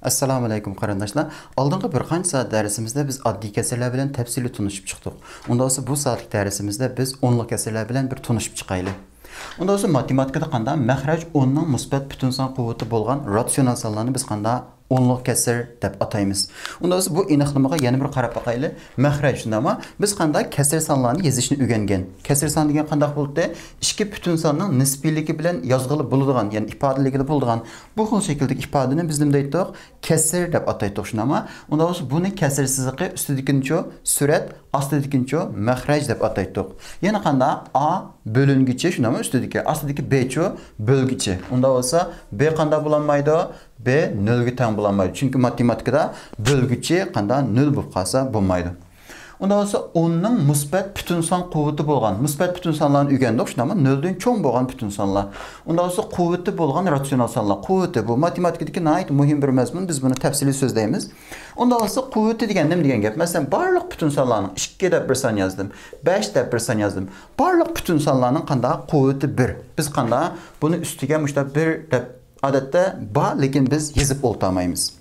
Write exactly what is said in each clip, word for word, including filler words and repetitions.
ئەسسالامۇئەلەيكۇم قېرىنداشلار. ئالدىنقى بىر قانچە سائەت دەرسىمىزدە بىز ئاددىي كەسىرلەر بىلەن تەپسىلىي تونۇشۇپ چىقتۇق. ئۇنداق بولسا بۇ سائەتلىك دەرسىمىزدە بىز ئونلۇق كەسىرلەر بىلەن بىر تونۇشۇپ چىقايلى. ئۇنداق بولسا ماتېماتىكىدا قانداق مەخرەج ئوننىڭ مۇسبەت پۈتۈن سان قۇۋۋىتى بولغان راتسىيونال سانلارنى بىز قانداق ئونلۇق كەسىر دەپ ئاتايمىز. ئۇنداق بولسا بۇ ئېنىقلىمىغا يەنە بىر قاراپ باقايلى. مەخرەج شۇنداقمۇ؟ بىز قانداق كەسىر سانلارنى يېزىشنى ئۆگەنگەن. كەسىر سان دېگەن قانداق بولدى؟ ئىككى پۈتۈن ساننىڭ نىسپىيلىكى بىلەن يازغىلى بولىدىغان، يەنى ئىپادىلىگىلى بولىدىغان بۇ خىل شەكىلدىكى ئىپادىنى بىز نېمە دەيتتۇق؟ كەسىر دەپ ئاتايتتۇق، شۇنداقمۇ؟ ئۇنداق بولسا بۇنى كەسىر سىزىقى ئۈستىدىكىنىچۇ سۈرەت، ئاستىدىكىنىچۇ مەخرەج دەپ ئاتايتتۇق. يەنە قانداق؟ ئا بۆلۈنگۈچى، شۇنداقمۇ؟ ئۈستىدىكى، ئاستىدىكى بچۇ بۆلگۈچى. ئۇنداق بولسا ب قانداق بولالمايدۇ؟ ب نۆلگە تەڭ بولالمايدۇ. چۈنكى ماتېماتىكىدا بۆلگۈچى قانداق نۆل بولۇپ قالسا بولمايدۇ. ئۇنداق بولسا ئوننىڭ مۇسبەت پۈتۈن سان قۇۋۋىتى بولغان، مۇسبەت پۈتۈن سانلارنى ئۆگەندۇق، شۇنداقمۇ؟ نۆلدىن چوڭ بولغان پۈتۈن سانلار. ئۇنداق بولسا قۇۋۋىتى بولغان راتسىيونال سانلار. قۇۋۋىتى بۇ ماتېماتىكىدىكى ناھايىتى مۇھىم بىر مەزمۇن، بىز بۇنى تەپسىلىي سۆزلەيمىز. ئۇنداق بولسا قۇۋۋىتى دېگەن نېمە دېگەن گەپ؟ مەسىلەن، بارلىق پۈتۈن سانلارنىڭ، ئىككى دەپ بىر سان يازدىم، بەش دەپ بىر سان يازدىم. بارلىق پۈتۈن سانلارنىڭ قانداق؟ قۇۋۋىتى بىر. بىز قانداق بۇنى ئۈستىگە مۇشۇنداق بىر دەپ ئادەتتە بار، لېكىن بىز يېزىپ ئولتۇرمايمىز.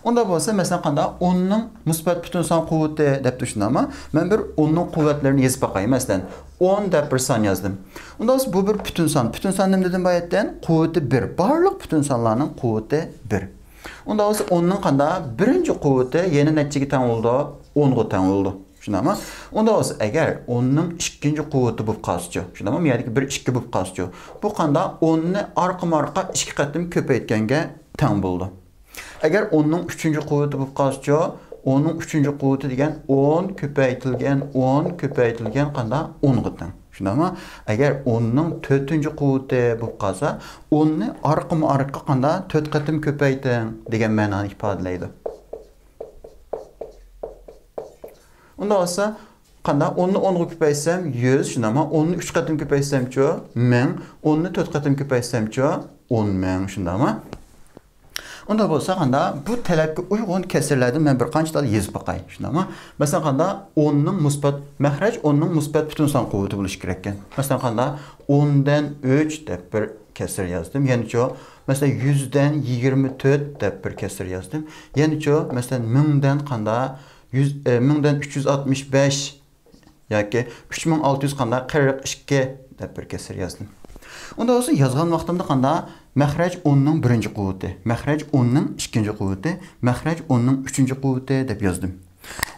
ئۇنداق بولسا، مەسىلەن، قانداق؟ ئوننىڭ مۇسبەت پۈتۈن سان قۇۋۋىتى دەپتۇ، شۇنداقمۇ؟ مەن بىر ئوننىڭ قۇۋۋەتلىرىنى يېزىپ باقاي. مەسىلەن، ئون دەپ بىر سان يازدىم. ئۇنداق بولسا بۇ بىر پۈتۈن سان. پۈتۈن سان نېمە دېدىم باياتتىن؟ قۇۋۋىتى بىر. بارلىق پۈتۈن سانلارنىڭ قۇۋۋىتى بىر. ئۇنداق بولسا ئوننىڭ قانداق؟ بىرىنچى قۇۋۋىتى يەنە نەچچىگە تەڭ بولىدۇ؟ ئونغا تەڭ بولىدۇ. شۇنداقمۇ؟ ئۇنداق بولسا ئەگەر ئوننىڭ ئىككىنچى قۇۋۋىتى بولۇپ قالسىچۇ؟ شۇنداقمۇ؟ بۇ يەردىكى بىر ئىككى بولۇپ قالسىچۇ؟ بۇ قانداق؟ ئوننى ئارقىمۇ ئارقا ئىككى قېتىم كۆپەيتكەنگە تەڭ بولىدۇ. ئەگەر ئوننىڭ ئۈچىنچى قۇۋۋىتى بولۇپ قالسىچۇ، ئوننىڭ ئۈچىنچى قۇۋۋىتى دېگەن ئون كۆپەيتىلگەن ئون كۆپەيتىلگەن قانداق؟ ئونغا تەڭ. شۇنداقمۇ؟ ئەگەر ئوننىڭ تۆتىنچى قۇۋۋىتى بولۇپ قالسا، ئوننى ئارقىمۇ ئارقا قانداق؟ تۆت قېتىم كۆپەيتىڭ دېگەن مەنانى ئىپادىلەيدۇ. ئۇنداق بولسا، قانداق؟ ئوننى ئونغا كۆپەيتسەم، يۈز، شۇنداقمۇ؟ ئوننى ئۈچ قېتىم كۆپەيتسەمچۇ؟ مىڭ. ئوننى تۆت قېتىم كۆپەيتسەمچۇ؟ ئون مىڭ، شۇنداقمۇ؟ ئۇنداق بولسا قانداق؟ بۇ تەلەپكە ئۇيغۇن كەسىرلەردىن مەن بىر قانچە تال يېزىپ باقاي، شۇنداقمۇ؟ مەسىلەن، قانداق؟ ئوننىڭ مۇسبەت، مەخرەج ئوننىڭ مۇسبەت پۈتۈن سان قۇۋۋىتى بولۇشى كېرەككەن. مەسىلەن، قانداق؟ ئوندىن ئۈچ دەپ بىر كەسىر يازدىم. يەنىچۇ؟ مەسىلەن، يۈزدىن يىگىرمە تۆت دەپ بىر كەسىر يازدىم. يەنىچۇ؟ مەسىلەن، مىڭدىن قانداق؟ يۈز، ئە، مىڭدىن ئۈچ يۈز ئاتمىش بەش ياكى ئۈچ مىڭ ئالتە يۈز قانداق؟ قىرىق ئىككى دەپ بىر كەسىر يازدىم. ئۇنداق بولسا يازغان ۋاقتىمدا قانداق؟ مەخرەج ئوننىڭ بىرىنچى قۇۋۋىتى، مەخرەج ئوننىڭ ئىككىنچى قۇۋۋىتى، مەخرەج ئوننىڭ ئۈچىنچى قۇۋۋىتى دەپ يازدىم.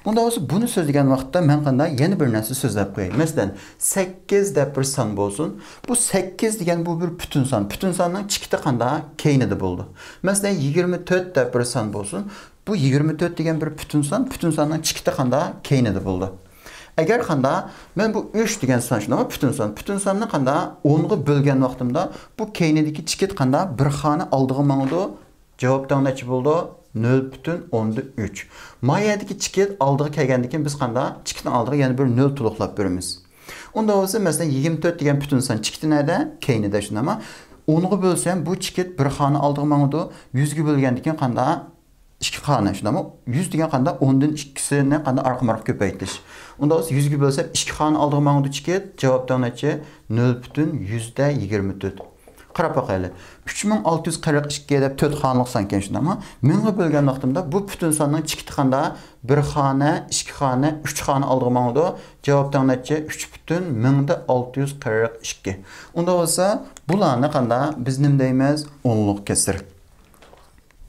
ئۇنداق بولسا بۇنى سۆزلىگەن ۋاقىتتا مەن قانداق؟ يەنە بىر نەرسە سۆزلەپ قوياي. مەسىلەن، سەككىز دەپ بىر سان بولسۇن. بۇ سەككىز دېگەن بۇ بىر پۈتۈن سان. پۈتۈن ساننىڭ چېكىتى قانداق؟ كەينىدە بولىدۇ. مەسىلەن، يىگىرمە تۆت دەپ بىر سان بولسۇن. بۇ يىگىرمە تۆت دېگەن بىر پۈتۈن سان، پۈتۈن ساننىڭ چېكىتى قانداق؟ كەينىدە بولىدۇ. ئەگەر قانداق، مەن بۇ ئۈچ دېگەن سان، شۇنداقمۇ؟ پۈتۈن سان. پۈتۈن ساننى قانداق؟ ئونغا بۆلگەن ۋاقتىمدا بۇ كەينىدىكى چېكىت قانداق؟ بىر خانە ئالدىغا ماڭىدۇ. جاۋاب تەڭ نەچچە بولىدۇ؟ نۆل پۈتۈن ئوندىن ئۈچ. ما يەردىكى چېكىت ئالدىغا كەلگەندىن كېيىن بىز قانداق؟ چېكىتنىڭ ئالدىغا يەنە بىر نۆل تولۇقلاپ بېرىمىز. ئۇنداق بولسا، مەسىلەن، يىگىرمە تۆت دېگەن پۈتۈن سان چېكىتى نەدە؟ كەينىدە، شۇنداقمۇ؟ ئونغا بۆلسەم، بۇ چېكىت بىر خانە ئالدىغا ماڭىدۇ. يۈزگە بۆلگەندىن كېيىن قانداق؟ ئىككى خانە، شۇنداقمۇ؟ يۈز دېگەن قانداق؟ ئوندىن ئىككىسىنى قانداق؟ ئارقىمۇ ئارقا كۆپەيتىش. ئۇنداق بولسا، يۈزگە بۆلسەم، ئىككى خانە ئالدىغا ماڭىدۇ چېكىت. جاۋاب تەڭ نەچچە؟ نۆل پۈتۈن يۈزدە يىگىرمە تۆت. قاراپ باقايلى. ئۈچ مىڭ ئالتە يۈز قىرىق ئىككى دەپ تۆت خانىلىق سانكەن، شۇنداقمۇ؟ مىڭغا بۆلگەن ۋاقتىمدا بۇ پۈتۈن ساننىڭ چېكىتى قانداق؟ بىر خانە، ئىككى خانە، ئۈچ خانە ئالدىغا ماڭىدۇ. جاۋاب تەڭ نەچچە؟ ئۈچ پۈتۈن مىڭدە ئالتە يۈز قىرىق ئىككى. ئۇنداق بولسا، بۇلارنى قانداق؟ بىز نېمە دەيمىز؟ ئونلۇق كەسىر.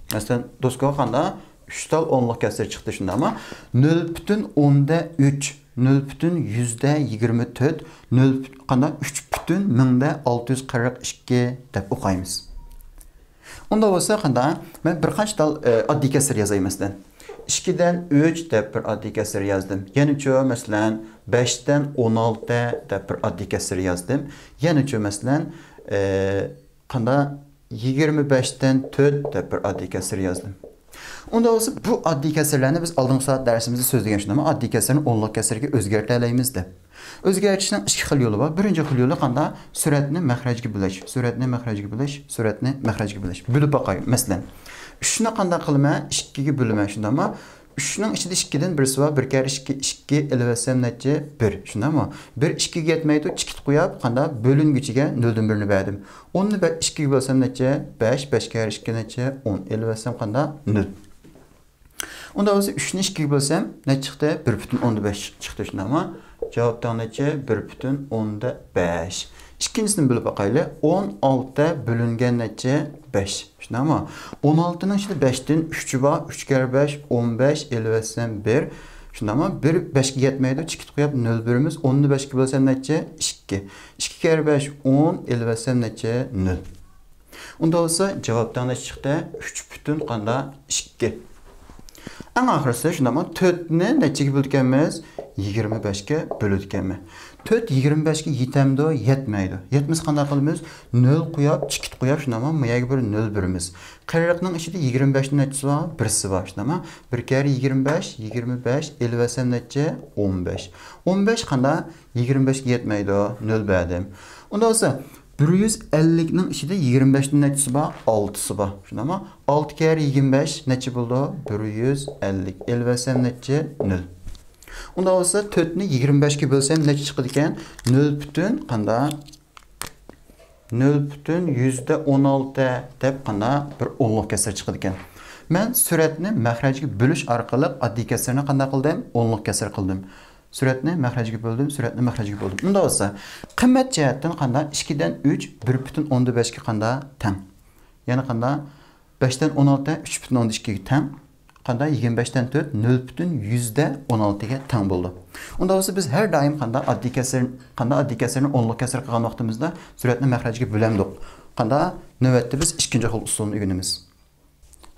مەسىلەن، دوسكىغا قانداق؟ ئۈچ تال ئونلۇق كەسىر چىقتى، شۇنداقمۇ؟ نۆل پۈتۈن ئوندا ئۈچ، نۆل پۈتۈن يۈزدە يىگىرمە تۆت، نۆل پۈت-، قانداق؟ ئۈچ پۈتۈن مىڭدە ئالتە يۈز قىرىق ئىككى دەپ ئوقۇيمىز. ئۇنداق بولسا قانداق؟ مەن بىر قانچە تال، ئە، ئاددىي كەسىر يازاي، مەسىلەن. ئىككىدىن ئۈچ دەپ بىر ئاددىي كەسىر يازدىم. يەنىچۇ، مەسىلەن، بەشتىن ئون ئالتە دەپ بىر ئاددىي كەسىر يازدىم. يەنىچۇ، مەسىلەن، ئە، قانداق؟ يىگىرمە بەشتىن تۆت دەپ بىر ئاددىي كەسىر يازدىم. ئۇنداق بولسا، بۇ ئاددىي كەسىرلەرنى بىز ئالدىنقى سائەت دەرسىمىزدە سۆزلىگەن شۇنداقمۇ؟ ئاددىي كەسىرنى ئونلۇق كەسىرگە ئۆزگەرتەلەيمىز دەپ. ئۆزگەرتىشنىڭ ئىككى خىل يولى بار. بىرىنچى خىل يولى قانداق؟ سۈرەتنى مەخرەجگە بۆلۈش، سۈرەتنى مەخرەجگە بۆلۈش، سۈرەتنى مەخرەجگە بۆلۈش. بۆلۈپ باقاي، مەسىلەن. ئۈچنى قانداق قىلىمەن؟ ئىككىگە بۆلىمەن، شۇنداقمۇ؟ ئۈچنىڭ ئىچىدە ئىككىدىن بىرسى بار، بىر كەررە ئىككى، ئىككى، ئېلىۋەتسەم نەچچە؟ بىر. شۇنداقمۇ؟ بىر ئىككىگە يەتمەيدۇ، چېكىت قويۇپ، قانداق؟ بۆلۈنگۈچىگە نۆلدىن بىرنى بەردىم. ئوننى بە-، ئىككىگە بۆلسەم نەچچە؟ بەش، بەش كەررە ئىككى نەچچە؟ ئون. ئېلىۋەتسەم قانداق؟ نۆل. ئۇنداق بولسا، ئۈچنى ئىككىگە بۆلسەم نەچچە چىقتى؟ بىر پۈتۈن ئوندىن بەش چىقتى، شۇنداقمۇ؟ جاۋاب تەڭ نەچچە؟ بىر پۈتۈن ئوندىن بەش. ئىككىنچىسىنى بۆلۈپ باقايلى. ئون ئالتە بۆلۈنگەن نەچچە؟ بەش. شۇنداقمۇ؟ ئون ئالتىنىڭ ئىچىدە بەشتىن ئۈچى بار، ئۈچ كەررە بەش، ئون بەش، ئېلىۋەتسەم بىر. شۇنداقمۇ؟ بىر بەشكە يەتمەيدۇ، چېكىت قويۇپ نۆل بېرىمىز. ئوننى بەشكە بۆلسەم نەچچە؟ ئىككى. ئىككى كەررە بەش ئون، ئېلىۋەتسەم نەچچە؟ نۆل. ئۇنداق بولسا، جاۋاب تەڭ نەچچە چىقتى؟ ئۈچ پۈتۈن قانداق؟ ئىككى. ئەڭ ئاخىرسى شۇنداقمۇ؟ تۆتنى نەچچىگە بۆلىدىكەنمىز؟ يىگىرمە بەشكە بۆلىدىكەنمىز. تۆت يىگىرمە بەشكە يېتەمدۇ؟ يەتمەيدۇ. يەتمىسە قانداق قىلىمىز؟ نۆل قويۇپ، چېكىت قويۇپ، شۇنداقمۇ؟ ما يەرگە بىر نۆل بېرىمىز. قىرىقنىڭ ئىچىدە يىگىرمە بەشنىڭ نەچچىسى بار؟ بىرسى بار، شۇنداقمۇ؟ بىر كەررە يىگىرمە بەش، يىگىرمە بەش، ئېلىۋەتسەم نەچچە؟ ئون بەش. ئون بەش قانداق؟ يىگىرمە بەشكە يەتمەيدۇ، نۆل بەردىم. ئۇنداق بولسا، بىر يۈز ئەللىكنىڭ ئىچىدە يىگىرمە بەشنىڭ نەچچىسى بار؟ ئالتىسى بار. شۇنداقمۇ؟ ئالتە كەررە يىگىرمە بەش نەچچە بولىدۇ؟ بىر يۈز ئەللىك. ئېلىۋەتسەم نەچچە؟ نۆل. ئۇنداق بولسا، تۆتنى يىگىرمە بەشكە بۆلسەم نەچچە چىقىدىكەن؟ نۆل پۈتۈن قانداق؟ نۆل پۈتۈن يۈزدە ئون ئالتە دەپ قانداق؟ بىر ئونلۇق كەسىر چىقىدىكەن. مەن سۈرەتنى مەخرەجگە بۆلۈش ئارقىلىق ئاددىي كەسىرنى قانداق قىلدىم؟ ئونلۇق كەسىر قىلدىم. سۈرەتنى مەخرەجگە بۆلدۈم، سۈرەتنى مەخرەجگە بۆلدۈم. ئۇنداق بولسا، قىممەت جەھەتتىن قانداق؟ ئىككىدىن ئۈچ بىر پۈتۈن ئوندىن بەشكە قانداق؟ تەڭ. يەنى قانداق؟ بەشتىن ئون ئالتە ئۈچ پۈتۈن ئوندىن ئىككىگە تەڭ. قانداق؟ يىگىرمە بەشتىن تۆت نۆل پۈتۈن يۈزدە ئون ئالتىگە تەڭ بولىدۇ. ئۇنداق بولسا، بىز ھەر دائىم قانداق؟ ئاددىي كەسىر، قانداق؟ ئاددىي كەسىرنى ئونلۇق كەسىر قىلغان ۋاقتىمىزدا سۈرەتنى مەخرەجگە بۆلەمدۇق. قانداق؟ نۆۋەتتە بىز ئىككىنچى خىل ئۇسۇلنى ئۆگىنىمىز.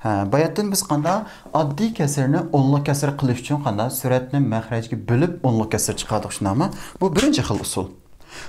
ھە، باياتتىن بىز قانداق؟ ئاددىي كەسىرنى ئونلۇق كەسىر قىلىش ئۈچۈن قانداق؟ سۈرەتنى مەخرەجگە بۆلۈپ ئونلۇق كەسىر چىقاردۇق، شۇنداقمۇ؟ بۇ بىرىنچى خىل ئۇسۇل.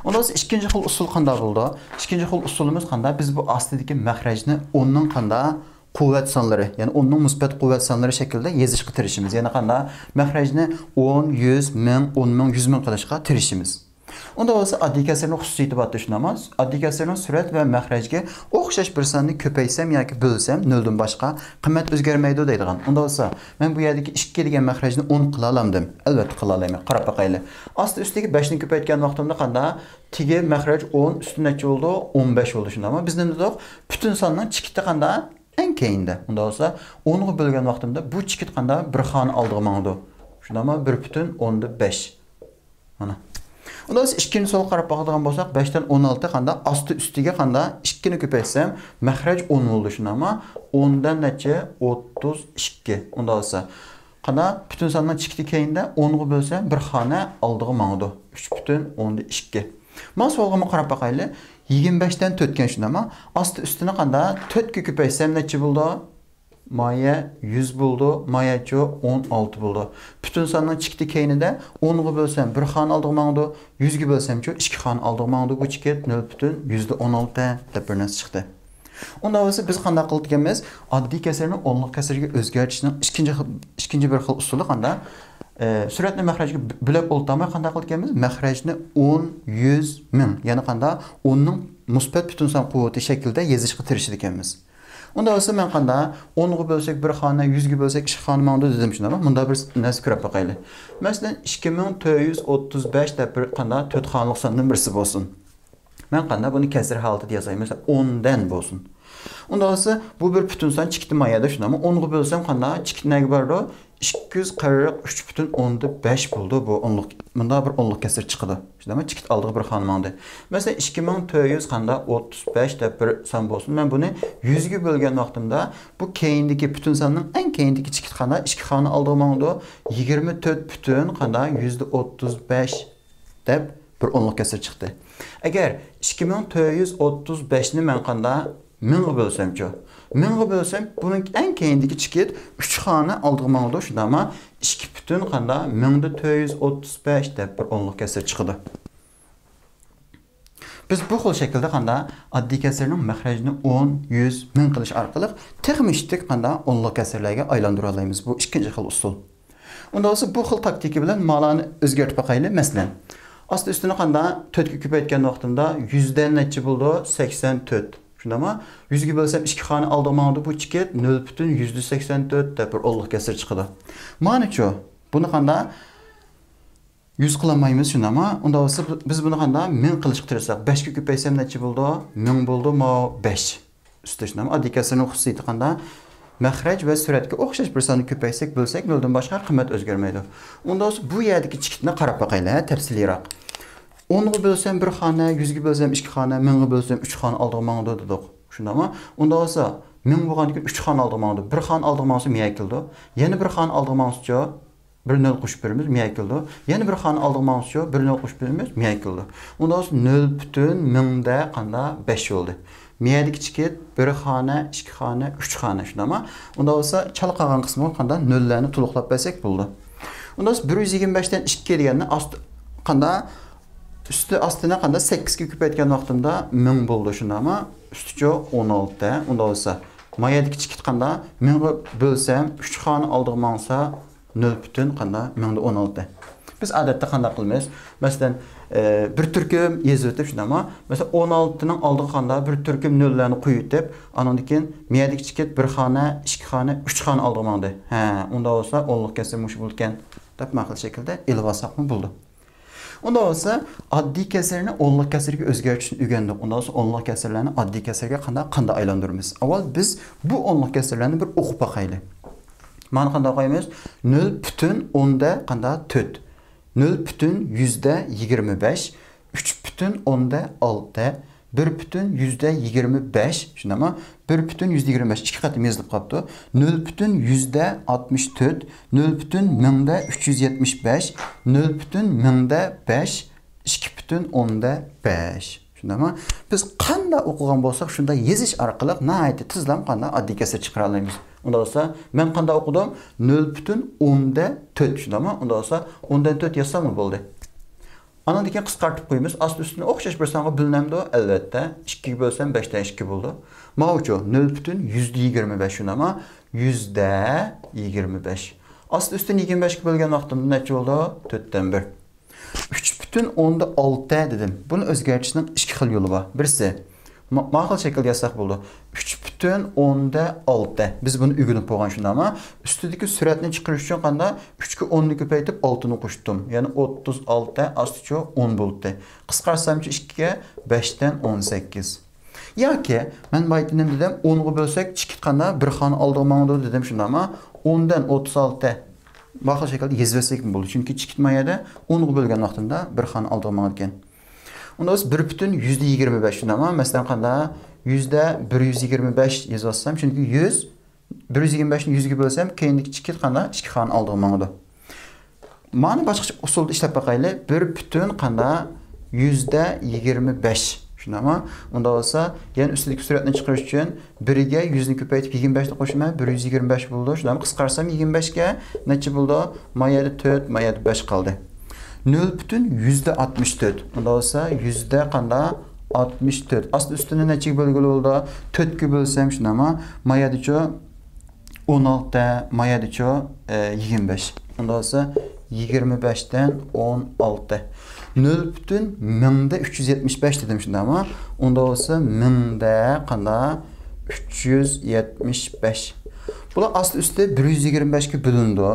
ئۇنداق بولسا، ئىككىنچى خىل ئۇسۇل قانداق بولىدۇ؟ ئىككىنچى خىل ئۇسۇلىمىز قانداق؟ بىز بۇ ئاستىدىكى مەخرەجنى ئوننىڭ قانداق؟ قۇۋۋەت سانلىرى، يەنى ئوننىڭ مۇسبەت قۇۋۋەت سانلىرى شەكلىدە يېزىشقا تىرىشىمىز. يەنى قانداق؟ مەخرەجنى ئون، يۈز، مىڭ، ئون مىڭ، يۈز مىڭ قىلىشقا تىرىشىمىز. ئۇنداق بولسا، ئاددىي كەسىرنىڭ خۇسۇسىيىتى بارتى، شۇنداقمۇ؟ ئاددىي كەسىرنىڭ سۈرەت ۋە مەخرەجگە ئوخشاش بىر ساننى كۆپەيتسەم ياكى بۆلسەم، نۆلدىن باشقا قىممەت ئۆزگەرمەيدۇ دەيدىغان. ئۇنداق بولسا، مەن بۇ يەردىكى ئىككى دېگەن مەخرەجنى ئون قىلالامدىم؟ ئەلۋەتتە قىلالايمەن. قاراپ باقايلى. ئاستى ئۈستىگە بەشنى كۆپەيتكەن ۋاقتىمدا قانداق؟ تېگى مەخرەج ئون، ئۈستى نەچچە بولىدۇ؟ ئون بەش بولىدۇ، شۇنداقمۇ؟ بىز نېمە دېدۇق؟ پۈتۈن ساننىڭ چېكىتى قانداق؟ ئەڭ كەينىدە. ئۇنداق بولسا، ئونغا بۆلگەن ۋاقتىمدا بۇ چېكىت قانداق؟ بىر خانا ئالدىغا ماڭىدۇ. شۇنداقمۇ؟ بىر پۈتۈن ئوندىن بەش. مانا. ئۇنداق بولسا، ئىككىنچى سوئالغا قاراپ باقىدىغان بولساق، بەشتىن ئون ئالتە قانداق؟ ئاستى ئۈستىگە قانداق؟ ئىككىنى كۆپەيتسەم، مەخرەج ئون بولىدۇ، شۇنداقمۇ؟ ئوندىن نەچچە؟ ئوتتۇز ئىككى. ئۇنداق بولسا، قانداق؟ پۈتۈن ساننىڭ چېكىتى كەينىدە، ئونغا بۆلسەم، بىر خانا ئالدىغا ماڭىدۇ. ئۈچ پۈتۈن ئوندىن ئىككى. مانا سوئالغىمۇ قاراپ باقايلى. يىگىرمە بەشتىن تۆتكەن، شۇنداقمۇ؟ ئاستى ئۈستىنى قانداق؟ تۆتكە كۆپەيتسەم نەچچە بولىدۇ؟ مايە يۈز بولىدۇ، مايەچۇ ئون ئالتە بولىدۇ. پۈتۈن ساننىڭ چېكىتى كەينىدە، ئونغا بۆلسەم، بىر خانا ئالدىغا ماڭىدۇ، يۈزگە بۆلسەمچۇ، ئىككى خانا ئالدىغا ماڭىدۇ، بۇ چېكىت نۆل پۈتۈن يۈزدە ئون ئالتە دەپ بىر نەرسە چىقتى. ئۇنداق بولسا، بىز قانداق قىلىدىكەنمىز؟ ئاددىي كەسىرنى ئونلۇق كەسىرگە ئۆزگەرتىشنىڭ ئىككىنچى خىل، ئىككىنچى بىر خىل ئۇسۇلى قانداق؟ ئە، سۈرەتنى مەخرەجگە بۆ-، بۆلەپ ئولتۇرماي قانداق قىلىدىكەنمىز؟ مەخرەجنى ئون، يۈز، مىڭ، يەنى قانداق؟ ئوننىڭ مۇسبەت پۈتۈن سان قۇۋۋىتى شەكلىدە يېزىشقا تىرىشىدىكەنمىز. ئۇنداق بولسا، مەن قانداق؟ ئونغا بۆلسەك بىر خانا، يۈزگە بۆلسەك ئىككى خانا ماڭىدۇ دېدىم، شۇنداقمۇ؟ مۇنداق بىر نەرسە كۆرۈپ باقايلى. مەسىلەن، ئىككى مىڭ تۆت يۈز ئوتتۇز بەش دەپ بىر قانداق؟ تۆت خانىلىق ساندىن بىرسى بولسۇن. مەن قانداق؟ بۇنى كەسىر ھالىتىدە يازاي. مەسىلەن، ئوندىن بولسۇن. ئۇنداق بولسا، بۇ بىر پۈتۈن سان، چېكىتى ما يەردە، شۇنداقمۇ؟ ئونغا بۆلسەم قانداق؟ چېكىت نەگە بارىدۇ؟ ئىككى يۈز قىرىق ئۈچ پۈتۈن ئوندىن بەش بولىدۇ. بۇ ئونلۇق، مۇنداق بىر ئونلۇق كەسىر چىقىدۇ. شۇنداقمۇ؟ چېكىت ئالدىغا بىر خانا ماڭدى. مەسىلەن، ئىككى مىڭ تۆت يۈز قانداق؟ ئوتتۇز بەش دەپ بىر سان بولسۇن. مەن بۇنى يۈزگە بۆلگەن ۋاقتىمدا، بۇ كەينىدىكى پۈتۈن ساننىڭ ئەڭ كەينىدىكى چېكىت قانداق؟ ئىككى خانا ئالدىغا ماڭىدۇ. يىگىرمە تۆت پۈتۈن قانداق؟ يۈزدە ئوتتۇز بەش دەپ بىر ئونلۇق كەسىر چىقتى. ئەگەر ئىككى مىڭ تۆت يۈز ئوتتۇز بەشنى مەن قانداق؟ مىڭغا بۆلسەمچۇ؟ مىڭغا بۆلسەم، بۇنىڭ ئەڭ كەينىدىكى چېكىت ئۈچ خانا ئالدىغا ماڭىدۇ، شۇنداقمۇ؟ ئىككى پۈتۈن قانداق؟ مىڭدا تۆت يۈز ئوتتۇز بەش دەپ بىر ئونلۇق كەسىر چىقىدۇ. بىز بۇ خىل شەكىلدە قانداق؟ ئاددىي كەسىرنىڭ مەخرەجنى ئون، يۈز، مىڭ قىلىش ئارقىلىق تېخىمۇ ئىشتىك قانداق؟ ئونلۇق كەسىرلەرگە ئايلاندۇرالايمىز. بۇ ئىككىنچى خىل ئۇسۇل. ئۇنداق بولسا، بۇ خىل تاكتىكا بىلەن مالارنى ئۆزگەرتىپ باقايلى. مەسىلەن، ئاستى ئۈستىنى قانداق؟ تۆتكە كۆپەيتكەن ۋاقتىمدا يۈزدە نەچچە بولىدۇ؟ سەكسەن تۆت. شۇنداقمۇ؟ يۈزگە بۆلسەم ئىككى خانا ئالدىغا ماڭىدۇ، بۇ چېكىت نۆل پۈتۈن يۈزدە سەكسەن تۆت دەپ بىر ئونلۇق كەسىر چىقىدۇ. مانىچۇ، بۇنى قانداق؟ يۈز قىلالمايمىز، شۇنداقمۇ؟ ئۇنداق بولسا، بىز بۇنى قانداق؟ مىڭ قىلىشقا تىرىشساق، بەشكە كۆپەيتسەم نەچچە بولىدۇ؟ مىڭ بولىدۇ، ماۋۇ بەش. ئۈستى شۇنداقمۇ؟ ئاددىي كەسىرنىڭ خۇسۇسىيىتى قانداق؟ مەخرەج ۋە سۈرەتكە ئوخشاش بىر ساننى كۆپەيتسەك، بۆلسەك، نۆلدىن باشقا قىممەت ئۆزگەرمەيدۇ. ئۇنداق بولسا، بۇ يەردىكى چېكىتنى قاراپ باقايلى، ھە، تەپسىلىيراق. ئونغا بۆلسەم بىر خانا، يۈزگە بۆلسەم ئىككى خانا، مىڭغا بۆلسەم ئۈچ خانا ئالدىغا ماڭىدۇ دېدۇق. شۇنداقمۇ؟ ئۇنداق بولسا، مىڭ بولغاندىكىن ئۈچ خانا ئالدىغا ماڭىدۇ. بىر خانا ئالدىغا ماڭسا، مىيە كېلىدۇ. يەنە بىر خانا ئالدىغا ماڭسىچۇ؟ بىر نۆل قوشۇپ بېرىمىز، مىيە كېلىدۇ. يەنە بىر خانا ئالدىغا ماڭسىچۇ؟ بىر نۆل قوشۇپ بېرىمىز، مىيە كېلىدۇ. ئۇنداق بولسا، نۆل پۈتۈن مىڭدە قانداق؟ بەش بولدى. مىيەدىكى چېكىت بىر خانا، ئىككى خانا، ئۈچ خانا، شۇنداقمۇ؟ ئۇنداق بولسا، چالا قالغان قىسمىغا قانداق؟ نۆللەرنى تولۇقلاپ بەرسەك بولىدۇ. ئۇنداق بولسا، بىر يۈز يىگىرمە بەشتىن ئىككى دېگەننى ئاستى، قانداق؟ ئۈستى ئاستىنى قانداق؟ سەككىزگە كۆپەيتكەن ۋاقتىمدا مىڭ بولىدۇ، شۇنداقمۇ؟ ئۈستىچۇ؟ ئون ئالتە. ئۇنداق بولسا، مايەدىكى چېكىت قانداق؟ مىڭغا بۆلسەم، ئۈچ خانا ئالدىغا ماڭسا، نۆل پۈتۈن قانداق؟ مىڭدا ئون ئالتە. بىز ئادەتتە قانداق قىلىمىز؟ مەسىلەن، ئە، بىر تۈركۈم يېزىۋېتىپ، شۇنداقمۇ؟ مەسىلەن، ئون ئالتىنىڭ ئالدىغا قانداق؟ بىر تۈركۈم نۆللەرنى قويۇۋېتىپ، ئانىڭدىن كېيىن مىيەدىكى چېكىت بىر خانا، ئىككى خانا، ئۈچ خانا ئالدىغا ماڭدى. ھە، ئۇنداق بولسا، ئونلۇق كەسىر مۇشۇ بولىدىكەن، دەپ ماقۇل شەكىلدە ئېلىۋالساقمۇ بولىدۇ. ئۇنداق بولسا، ئاددىي كەسىرنى ئونلۇق كەسىرگە ئۆزگەرتىشنى ئۆگەندۇق. ئۇنداق بولسا، ئونلۇق كەسىرلەرنى ئاددىي كەسىرگە قانداق، قانداق ئايلاندۇرىمىز؟ ئاۋۋال بىز بۇ ئونلۇق كەسىرلەرنى بىر ئوقۇپ باقايلى. مانا قانداق ئوقۇيمىز؟ نۆل پۈتۈن ئوندا قانداق؟ تۆت. نۆل پۈتۈن يۈزدە يىگىرمە بەش، ئۈچ پۈتۈن ئوندا ئالتە، بىر پۈتۈن يۈزدە يىگىرمە بەش، شۇنداقمۇ؟ بىر پۈتۈن يۈزدە يىگىرمە بەش ئىككى قېتىم يېزىلىپ قاپتۇ. نۆل پۈتۈن يۈزدە ئاتمىش تۆت، نۆل پۈتۈن مىڭدا ئۈچ يۈز يەتمىش بەش، نۆل پۈتۈن مىڭدا بەش، ئىككى پۈتۈن ئوندا بەش. شۇنداقمۇ؟ بىز قانداق ئوقۇغان بولساق، شۇنداق يېزىش ئارقىلىق ناھايىتى تېزلا قانداق؟ ئاددىي كەسىر چىقىرالايمىز. ئۇنداق بولسا، مەن قانداق ئوقۇدۇم؟ نۆل پۈتۈن ئوندا تۆت، شۇنداقمۇ؟ ئۇنداق بولسا، ئوندىن تۆت يازساممۇ بولدى. ئانىڭدىن كېيىن قىسقارتىپ قويىمىز. ئاستى ئۈستىنى ئوخشاش بىر سانغا بۆلۈنەمدۇ؟ ئەلۋەتتە. ئىككىگە بۆلسەم، بەشتە ئىككى بولىدۇ. ماۋۇچۇ؟ نۆل پۈتۈن يۈزدە يىگىرمە بەش، شۇنداقمۇ؟ يۈزدە يىگىرمە بەش. ئاستى ئۈستىنى يىگىرمە بەشكە بۆلگەن ۋاقتىمدا نەچچە بولىدۇ؟ تۆتتىن بىر. ئۈچ پۈتۈن ئوندا ئالتە دېدىم. بۇنى ئۆزگەرتىشنىڭ ئىككى خىل يولى بار. بىرسى، ما-، ماقۇل شەكىلدە يازساق بولىدۇ. ئۈچ پۈتۈن ئوندا ئالتە. بىز بۇنى ئۆگىنىپ بولغان، شۇنداقمۇ؟ ئۈستىدىكى سۈرەتنى چىقىرىش ئۈچۈن قانداق؟ ئۈچكە ئوننى كۆپەيتىپ، ئالتىنى قوشتۇم. يەنى ئوتتۇز ئالتە، ئاستىچۇ؟ ئون بولدى. قىسقارتسامچۇ ئىككىگە؟ بەشتىن ئون سەككىز. ياكى مەن بايىتى نېمە دېدىم؟ ئونغا بۆلسەك، چېكىت قانداق؟ بىر خانا ئالدىغا ماڭىدۇ دېدىم، شۇنداقمۇ؟ ئوندىن ئوتتۇز ئالتە. ماقۇل شەكىلدە يېزىۋەتسەكمۇ بولىدۇ. چۈنكى چېكىت ما يەردە ئونغا بۆلگەن ۋاقتىمدا بىر خانا ئالدىغا ماڭىدىكەن. ئۇندا بىز بىر پۈتۈن يۈزدە يىگىرمە بەش، شۇنداقمۇ؟ مەسىلەن، قانداق؟ يۈزدە بىر يۈز يىگىرمە بەش يېزىۋاتسام، چۈنكى يۈز، بىر يۈز يىگىرمە بەشنى يۈزگە بۆلسەم، كەينىدىكى چېكىت قانداق؟ ئىككى خانا ئالدىغا ماڭىدۇ. مانا باشقىچە ئۇسۇلدا ئىشلەپ باقايلى. بىر پۈتۈن قانداق؟ يۈزدە يىگىرمە بەش. شۇنداقمۇ؟ ئۇنداق بولسا، يەنە ئۈستىدىكى سۈرەتنى چىقىرىش ئۈچۈن بىرگە يۈزنى كۆپەيتىپ، يىگىرمە بەشنى قوشىمەن، بىر يۈز يىگىرمە بەش بولىدۇ. شۇنداقمۇ؟ قىسقارتسام يىگىرمە بەشكە نەچچە بولىدۇ؟ ما يەردە تۆت، ما يەردە بەش قالدى. نۆل پۈتۈن يۈزدە ئاتمىش تۆت. ئۇنداق بولسا، يۈزدە قانداق؟ ئاتمىش تۆت. ئاستى ئۈستىنى نەچچىگە بۆلگىلى بولىدۇ؟ تۆتكە بۆلسەم، شۇنداقمۇ؟ ما يەردىچۇ؟ ئون ئالتە، ما يەردىچۇ؟ ئە، يىگىرمە بەش. ئۇنداق بولسا، يىگىرمە بەشتىن ئون ئالتە. نۆل پۈتۈن مىڭدە ئۈچ يۈز يەتمىش بەش دېدىم، شۇنداقمۇ؟ ئۇنداق بولسا، مىڭدە قانداق؟ ئۈچ يۈز يەتمىش بەش. بۇلار ئاستى ئۈستى بىر يۈز يىگىرمە بەشكە بۆلۈنىدۇ.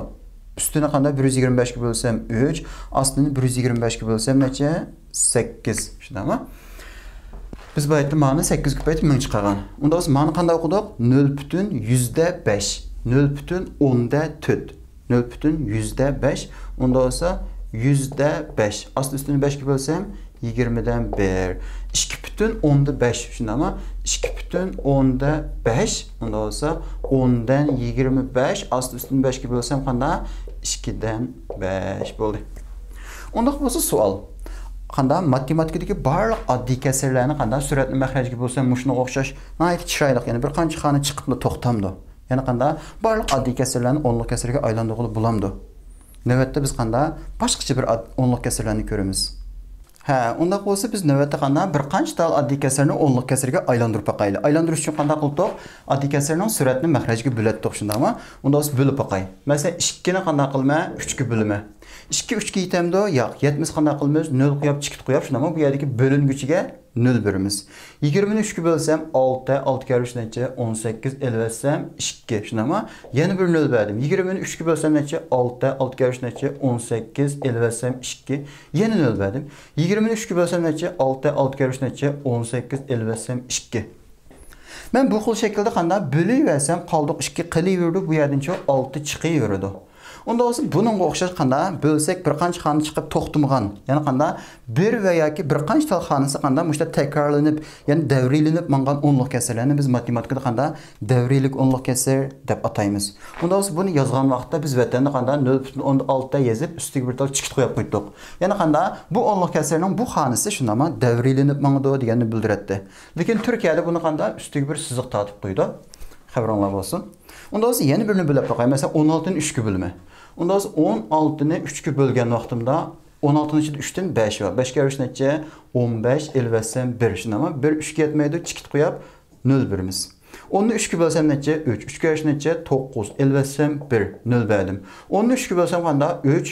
ئۈستىنى قانداق؟ بىر يۈز يىگىرمە بەشكە بۆلسەم، ئۈچ. ئاستىنى بىر يۈز يىگىرمە بەشكە بۆلسەم، نەچچە؟ سەككىز. شۇنداقمۇ؟ بىز بۇ يەردە مانا سەككىز كۆپەيتىپ مىڭ چىقارغان. ئۇندا بولسا مانا قانداق ئوقۇدۇق؟ نۆل پۈتۈن يۈزدە بەش، نۆل پۈتۈن ئوندا تۆت، نۆل پۈتۈن يۈزدە بەش، ئۇندا بولسا يۈزدە بەش. ئاستى ئۈستىنى بەشكە بۆلسەم، يىگىرمىدىن بىر. ئىككى پۈتۈن ئوندا بەش، شۇنداقمۇ؟ ئىككى پۈتۈن ئوندا بەش، ئۇندا بولسا ئوندىن يىگىرمە بەش، ئاستى ئۈستىنى بەشكە بۆلسەم قانداق؟ ئىككىدىن بەش بولدى. ئۇنداق بولسا سوئال. قانداق؟ ماتېماتىكىدىكى بارلىق ئاددىي كەسىرلەرنى قانداق؟ سۈرەتنى مەخرەجگە بۆلسەم مۇشۇنىڭغا ئوخشاش ناھايىتى چىرايلىق، يەنى بىر قانچە خانا چىقىپلا توختامدۇ؟ يەنى قانداق؟ بارلىق ئاددىي كەسىرلەرنى ئونلۇق كەسىرگە ئايلاندۇرغىلى بولامدۇ؟ نۆۋەتتە بىز قانداق؟ باشقىچە بىر ئاد-، ئونلۇق كەسىرلەرنى كۆرىمىز. ھە، ئۇنداق بولسا بىز نۆۋەتتە قانداق؟ بىر قانچە تال ئاددىي كەسىرنى ئونلۇق كەسىرگە ئايلاندۇرۇپ باقايلى. ئايلاندۇرۇش ئۈچۈن قانداق قىلدۇق؟ ئاددىي كەسىرنىڭ سۈرەتنى مەخرەجگە بۆلەتتۇق، شۇنداقمۇ؟ ئۇنداق بولسا بۆلۈپ باقاي. مەسىلەن، ئىككىنى قانداق قىلىمەن؟ ئۈچكە بۆلىمەن. ئىككى ئۈچكە يېتەمدۇ؟ ياق، يەتمىسە قانداق قىلىمىز؟ نۆل قويۇپ، چېكىت قويۇپ، شۇنداقمۇ؟ بۇ يەردىكى بۆلۈنگۈچىگە نۆل بېرىمىز. يىگىرمىنى ئۈچكە بۆلسەم، ئالتە، ئالتە كەررە ئۈچ نەچچە؟ ئون سەككىز، ئېلىۋەتسەم، ئىككى. شۇنداقمۇ؟ يەنە بىر نۆل بەردىم. يىگىرمىنى ئۈچكە بۆلسەم نەچچە؟ ئالتە، ئالتە كەررە ئۈچ نەچچە؟ ئون سەككىز، ئېلىۋەتسەم، ئىككى. يەنە نۆل بەردىم. يىگىرمىنى ئۈچكە بۆلسەم نەچچە؟ ئالتە، ئالتە كەررە ئۈچ نەچچە؟ ئون سەككىز، ئېلىۋەتسەم، ئىككى. مەن بۇ خىل شەكىلدە قانداق بۆلۈۋەرسەم، قالدۇق ئىككى قېلىۋېرىدۇ، بۇ يەردىن چۇ ئالتە چىقىۋېرىدۇ. ئۇنداق بولسا بۇنىڭغا ئوخشاش قانداق بۆلسەك بىر قانچە خانا چىقىپ توختىمىغان، يەنى قانداق بىر ۋە ياكى بىر قانچە تال خانىسى قانداق مۇشۇنداق تەكرارلىنىپ، يەنى دەۋرىيلىنىپ ماڭغان ئونلۇق كەسىرلەرنى بىز ماتېماتىكىدا قانداق دەۋرىيلىك ئونلۇق كەسىر دەپ ئاتايمىز. ئۇنداق بولسا بۇنى يازغان ۋاقىتتا بىز ۋەتەندە قانداق نۆل پۈتۈن ئوندىن ئالتە يېزىپ، ئۈستىگە بىر تال چىكىت قويۇپ قويدۇق. يەنى قانداق بۇ ئونلۇق كەسىرنىڭ بۇ خانىسى شۇنداقمۇ دەۋرىيلىنىپ ماڭىدۇ دېگەننى بىلدۈرەتتى. لېكىن تۈركىيەدە بۇنى قانداق ئۈستىگە بىر سىزىق تارتىپ قويىدۇ. خەۋىرىڭلار بولسۇن. ئۇنداق بولسا يەنە بىرنى بۆلۈپ باقاي. مەسىلەن، ئون ئالتىنى ئۈچكە بۆلىمەن. ئۇنداق بولسا ئون ئالتىنى ئۈچكە بۆلگەن ۋاقتىمدا ئون ئالتىنىڭ ئىچىدە ئۈچتىن بەش بار. بەش كەررە ئۈچ نەچچە؟ ئون بەش، ئېلىۋەتسەم بىر. شۇنداقمۇ؟ بىر ئۈچكە يەتمەيدۇ، چىكىت قويۇپ نۆل بېرىمىز. ئوننى ئۈچكە بۆلسەم نەچچە؟ ئۈچ. ئۈچ كەررە ئۈچ نەچچە؟ توققۇز. ئېلىۋەتسەم بىر. نۆل بەردىم. ئوننى ئۈچكە بۆلسەم قانداق؟ ئۈچ.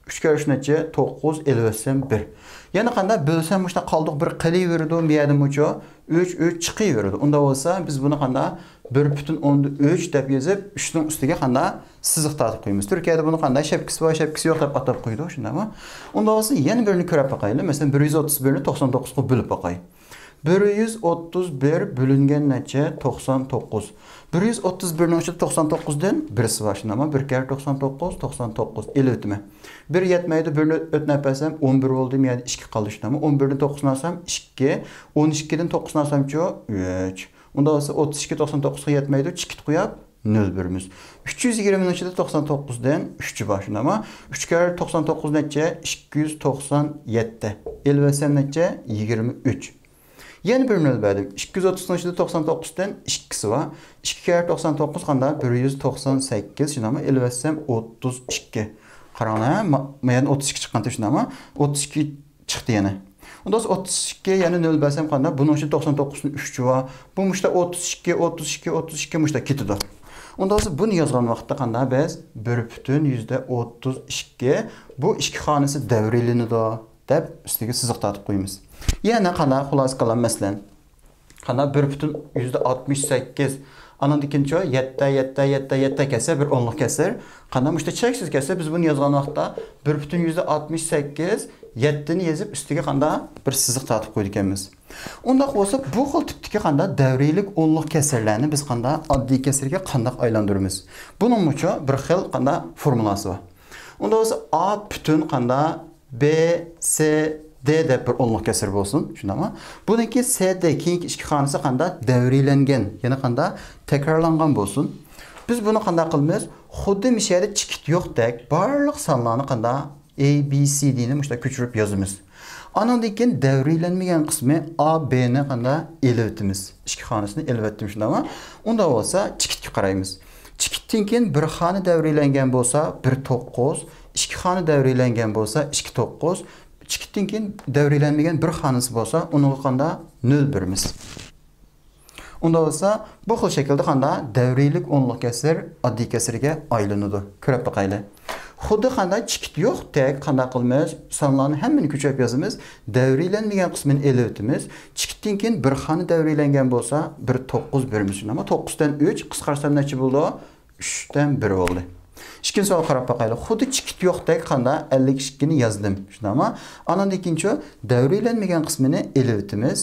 ئۈچ كەررە ئۈچ نەچچە؟ توققۇز. ئېلىۋەتسەم بىر. يەنە قانداق بۆلسەم مۇشۇنداق قالدۇق بىر قېلىۋېرىدۇ، بۇ يەردىمۇچۇ ئۈچ، ئۈچ چىقىۋېرىدۇ. ئۇنداق بولسا بىز بۇنى قانداق بىر پۈتۈن ئوندىن ئۈچ دەپ يېزىپ، ئۈچنىڭ ئۈستىگە قانداق سىزىق تارتىپ قويىمىز. تۈركىيەدە بۇنى قانداق شەپكىسى بار، شەپكىسى يوق دەپ ئاتاپ قويىدۇ، شۇنداقمۇ؟ ئۇنداق بولسا يەنە بىرنى كۆرۈپ باقايلى. مەسىلەن، بىر يۈز ئوتتۇز بىرنى توقسان توققۇزغا بۆلۈپ باقاي. بىر يۈز ئوتتۇز بىر بۆلۈنگەن نەچچە؟ توقسان توققۇز. بىر يۈز ئوتتۇز بىرنىڭ ئىچىدە توقسان توققۇزدىن بىرسى بار، شۇنداقمۇ؟ بىر كەررە توقسان توققۇز، توقسان توققۇز. ئېلىۋېتىمەن. بىر يەتمەيدۇ، بىرنى ئۆتۈنۈپ بەرسەم، ئون بىر بولدى، مۇ يەردە ئىككى قالدى، شۇنداقمۇ؟ ئون بىردىن توققۇزنى ئالسام، ئىككى. ئون ئىككىدىن توققۇزنى ئالسامچۇ؟ ئۈچ. ئۇنداق بولسا ئوتتۇز ئىككى توقسان توققۇزغا يەتمەيدۇ، چىكىت قويۇپ نۆل بېرىمىز. ئۈچ يۈز يىگىرمىنىڭ ئىچىدە توقسان توققۇزدىن ئۈچى بار، شۇنداقمۇ؟ ئۈچ كەررە توقسان توققۇز نەچچە؟ ئىككى يۈز توقسان يەتتە. ئېلىۋەتسەم نەچچە؟ يىگىرمە ئۈچ. يەنە بىر نۆل بەردىم. ئىككى يۈز ئوتتۇزنىڭ ئىچىدە توقسان توققۇزدىن ئىككىسى بار. ئىككى كەررە توقسان توققۇز قانداق؟ بىر يۈز توقسان سەككىز، شۇنداقمۇ؟ ئېلىۋەتسەم ئوتتۇز ئىككى. قاراڭلار، ھە؟ ما-، ما يەنە ئوتتۇز ئىككى چىققانتى، شۇنداقمۇ؟ ئوتتۇز ئىككى چىقتى يەنە. ئۇنداق بولسا ئوتتۇز ئىككى يەنە نۆل بەرسەم قانداق؟ بۇنىڭ ئىچىدە توقسان توققۇزدىن ئۈچى بار. بۇ مۇشتا ئوتتۇز ئىككى، ئوتتۇز ئىككى، ئوتتۇز ئىككى مۇشتا كېتىدۇ. ئۇنداق بولسا بۇنى يازغان ۋاقىتتا قانداق بىز بىر پۈتۈن يۈزدە ئوتتۇز ئىككى، بۇ ئىككى خانىسى دەۋرىيلىنىدۇ دەپ ئۈستىگە سىزىق تارتىپ قويىمىز. يەنە قانداق خۇلاسە قىلام، مەسىلەن، قانداق بىر پۈتۈن يۈزدە ئاتمىش سەككىز، ئانىڭدىن كېيىنچۇ يەتتە، يەتتە، يەتتە، يەتتە كەلسە بىر ئونلۇق كەسىر. قانداق مۇشتا چەكسىز كەلسە، بىز بۇنى يازغان ۋاقىتتا بىر پۈتۈن يۈزدە ئاتمىش سەككىز، يەتتىنى يېزىپ ئۈستىگە قانداق بىر سىزىق تارتىپ قويىدىكەنمىز. ئۇنداق بولسا بۇ خىل تىپتىكى قانداق دەۋرىيلىك ئونلۇق كەسىرلەرنى بىز قانداق ئاددىي كەسىرگە قانداق ئايلاندۇرىمىز؟ بۇنىڭمۇچۇ بىر خىل قانداق فورمۇلاسى بار. ئۇنداق بولسا ئا پۈتۈن قانداق ب، س، د دەپ بىر ئونلۇق كەسىر بولسۇن، شۇنداقمۇ؟ بۇنىڭكى س، د كېيىنكى ئىككى خانىسى قانداق دەۋرىيلەنگەن، يەنى قانداق تەكرارلانغان بولسۇن. بىز بۇنى قانداق قىلىمىز؟ خۇددى مۇشۇ يەردە چېكىت يوقتەك بارلىق سانلارنى قانداق A B C D نى مۇشۇنداق كۆچۈرۈپ يازىمىز. ئانىڭدىن كېيىن دەۋرىيلەنمىگەن قىسمى A B نى قانداق ئېلىۋېتىمىز. ئىككى خانىسىنى ئېلىۋەتتىم، شۇنداقمۇ؟ ئۇنداق بولسا چېكىتكە قارايمىز. چېكىتتىن كېيىن بىر خانا دەۋرىيلەنگەن بولسا بىر توققۇز، ئىككى خانا دەۋرىيلەنگەن بولسا ئىككى توققۇز، چېكىتتىن كېيىن دەۋرىيلەنمىگەن بىر خانىسى بولسا ئۇنىڭغا قانداق نۆل بېرىمىز. ئۇنداق بولسا، بۇ خىل شەكىلدە قانداق دەۋرىيلىك ئونلۇق كەسىر ئاددىي كەسىرگە ئايلىنىدۇ. كۆرۈپ باقايلى. خۇددى قانداق چېكىت يوقتەك قانداق قىلىمىز؟ سانلارنى ھەممىنى كۆچۈرۈپ يازىمىز. دەۋرىيلەنمىگەن قىسمىنى ئېلىۋېتىمىز. چېكىتتىن كېيىن بىر خانا دەۋرىيلەنگەن بولسا، بىر توققۇز بېرىمىز. شۇنداقمۇ؟ توققۇزدىن ئۈچ قىسقارتسام نەچچە بولىدۇ؟ ئۈچتىن بىر بولدى. ئىككىنچى سوئالغا قاراپ باقايلى. خۇددى چېكىت يوقتەك قانداق ئەللىك ئىككىنى يازدىم. شۇنداقمۇ؟ ئانىڭدىن كېيىنچۇ دەۋرىيلەنمىگەن قىسمىنى ئېلىۋېتىمىز.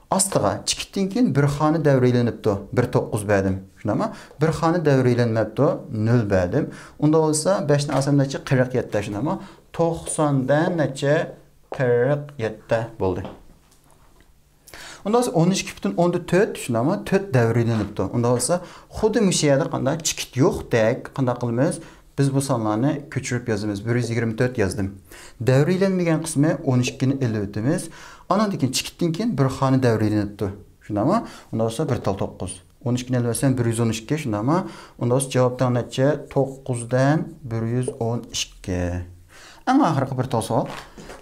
ئاستىغا، چېكىتتىن كېيىن بىر خانا دەۋرىيلىنىپتۇ، بىر توققۇز بەردىم. شۇنداقمۇ؟ بىر خانا دەۋرىيلەنمەپتۇ، نۆل بەردىم. ئۇنداق بولسا، بەشنى ئالسام نەچچە؟ قىرىق يەتتە، شۇنداقمۇ؟ توقساندىن نەچچە؟ قىرىق يەتتە بولدى. ئۇنداق بولسا، ئون ئىككى پۈتۈن ئوندىن تۆت، شۇنداقمۇ؟ تۆت دەۋرىيلىنىپتۇ. ئۇنداق بولسا، خۇددى مۇشۇ يەردە قانداق چېكىت يوقتەك، قانداق قىلىمىز؟ بىز بۇ سانلارنى كۆچۈرۈپ يازىمىز. بىر يۈز يىگىرمە تۆت يازدىم. دەۋرىيلەنمىگەن قىسمى ئون ئىككىنى ئېلىۋېتىمىز. ئانىڭدىن كېيىن چېكىتتىن كېيىن بىر خانا دەۋرىيلىنىپتۇ. شۇنداقمۇ؟ ئۇنداق بولسا بىر تال توققۇز. ئون ئىككىنى ئېلىۋەتسەم بىر يۈز ئون ئىككى، شۇنداقمۇ؟ ئۇنداق بولسا جاۋاب تەڭ نەچچە؟ توققۇزدىن بىر يۈز ئون ئىككى. ئەڭ ئاخىرقى بىر تال سوئال.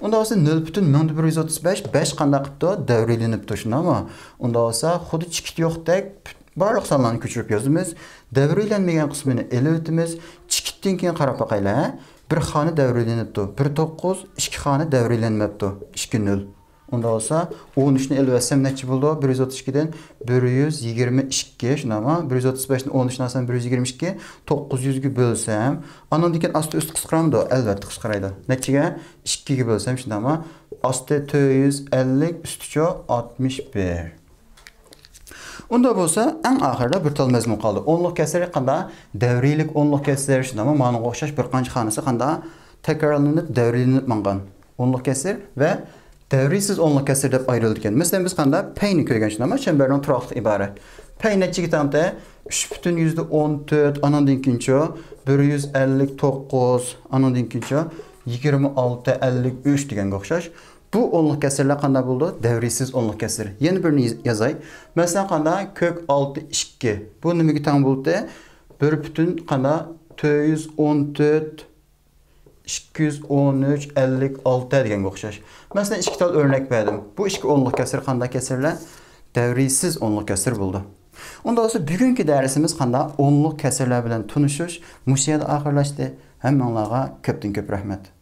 ئۇنداق بولسا نۆل پۈتۈن مىڭدا بىر يۈز ئوتتۇز بەش، بەش قانداق قىپتۇ؟ دەۋرىيلىنىپتۇ، شۇنداقمۇ؟ ئۇنداق بولسا خۇددى چېكىت يوقتەك بارلىق سانلارنى كۆچۈرۈپ يازىمىز. دەۋرىيلەنمىگەن قىسمىنى ئېلىۋېتىمىز. چېكىتتىن كېيىن قاراپ باقايلى، ھە؟ بىر خانا دەۋرىيلىنىپتۇ، بىر توققۇز، ئىككى خانا دەۋرىيلەنمەپتۇ، ئىككى نۆل. ئۇنداق بولسا، ئون ئۈچنى ئېلىۋەتسەم نەچچە بولىدۇ؟ بىر يۈز ئوتتۇز ئىككىدىن بىر يۈز يىگىرمە ئىككى، شۇنداقمۇ؟ بىر يۈز ئوتتۇز بەشتىن ئون ئۈچنى ئالسام، بىر يۈز يىگىرمە ئىككى، توققۇز يۈزگە بۆلسەم، ئانان كېيىن ئاستى ئۈستى قىسقىرامدۇ؟ ئەلۋەتتە قىسقىرايدۇ. نەچچىگە؟ ئىككىگە بۆلسەم، شۇنداقمۇ؟ ئاستى تۆت يۈز ئەللىك، ئۈستىچۇ ئاتمىش بىر. ئۇنداق بولسا، ئەڭ ئاخىرىدا بىر تال مەزمۇن قالدى. ئونلۇق كەسىر قانداق؟ دەۋرىيلىك ئونلۇق كەسىر، شۇنداقمۇ؟ مانىڭغا ئوخشاش بىر قانچە خانىسى قانداق؟ تەكرارلىنىپ، دەۋرىيلىنىپ ماڭغان. ئونلۇق كەسىر ۋە دەۋرىيسىز ئونلۇق كەسىر دەپ ئايرىلىدىكەن. مەسىلەن، بىز قانداق؟ پەينى كۆرگەن، شۇنداقمۇ؟ چەمبەرنىڭ تۇراقلىق ئىبارە. پەي نەچچىگە تەڭتى؟ ئۈچ پۈتۈن يۈزدە ئون تۆت، ئانىڭدىن كېيىنچۇ؟ بىر يۈز ئەللىك توققۇز، ئانىڭدىن كېيىنچۇ؟ يىگىرمە ئالتە ئەللىك ئۈچ دېگەنگە ئوخشاش. بۇ ئونلۇق كەسىرلەر قانداق بولىدۇ؟ دەۋرىيسىز ئونلۇق كەسىر. يەنە بىرنى ياز-، يازاي. مەسىلەن، قانداق؟ كۆك ئالتە ئىككى. بۇ نېمىگە تەڭ بولدى؟ بىر پۈتۈن قانداق؟ تۆت يۈز ئون تۆت، ئىككى يۈز ئون ئۈچ، ئەللىك ئالتە دېگەنگە ئوخشاش. مەسىلەن، ئىككى تال ئۆرنەك بەردىم. بۇ ئىككى ئونلۇق كەسىر قانداق كەسىرلەر؟ دەۋرىيسىز ئونلۇق كەسىر بولىدۇ. ئۇنداق بولسا، بۈگۈنكى دەرسىمىز قانداق؟ ئونلۇق كەسىرلەر بىلەن تونۇشۇش مۇشۇ يەردە ئاخىرلاشتى. ھەممىڭلارغا كۆپتىن كۆپ رەھمەت.